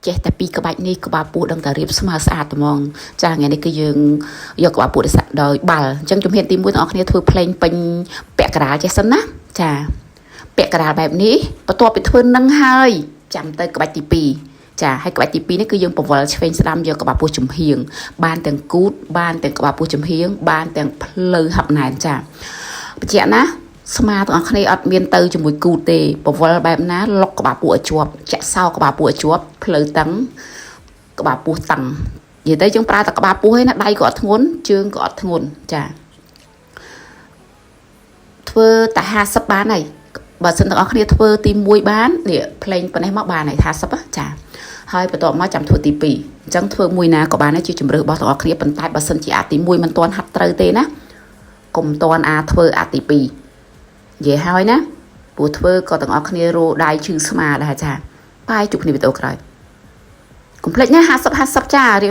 ចេះតែពីក្បាច់នេះក្បាលពោះដឹងតែរៀបស្មើស្អាតត្មងចាថ្ងៃនេះគឺយើងយកក្បាលពោះដោយបាល់អញ្ចឹងជំហានទី1ទាំងអស់គ្នាធ្វើភ្លេងពេញពាក់កណ្ដាលចេះសិនណាចាពាក់កណ្ដាលបែបនេះបន្ទាប់ពីធ្វើនឹងហើយចាំទៅក្បាច់ទី2ចាហើយក្បាច់ទី2នេះគឺយើងពវល់ឆ្វេងស្ដាំយកក្បាលពោះចំហៀងបានទាំងគូតបានទាំងក្បាលពោះចំហៀងបានទាំងផ្លូវហាប់ណែនចាបញ្ជាក់ណាស្មាទាំងអស់គ្នាអត់មានទៅជាមួយគូតទេពវល់បែបណាលុកក្បាលពោះឲ្យជាប់ចាក់សោក្បាលពោះឲ្យជាប់ផ្លូវតឹងក្បាលពោះតឹងនិយាយទៅយើងប្រើតែក្បាលពោះឯណាដៃក៏អត់ធ្ងន់ជើងក៏អត់ធ្ងន់ចាធ្វើតែ50បានហើយបើសិនទាំងអស់គ្នាធ្វើទី1បាននេះផ្លេងប៉ុណ្ណេះមកបានហើយ50ចាហើយបន្ទាប់មកចាំធ្វើទី2អញ្ចឹងធ្វើមួយណាក៏បានដែរជាជំរឿរបស់ទាំងអស់គ្នាប៉ុន្តែបើសិនជាអាទី1មិនទាន់ហាត់ត្រូវទេណាកុំទាន់អាធ្វើអាទី2និយាយហើយណាព្រោះធ្វើក៏ទាំងអស់គ្នារោដៃឈឺស្មាដែរចាបាយជួបគ្នាវីដេអូក្រោយកុំភ្លេចណា50 50ចារៀ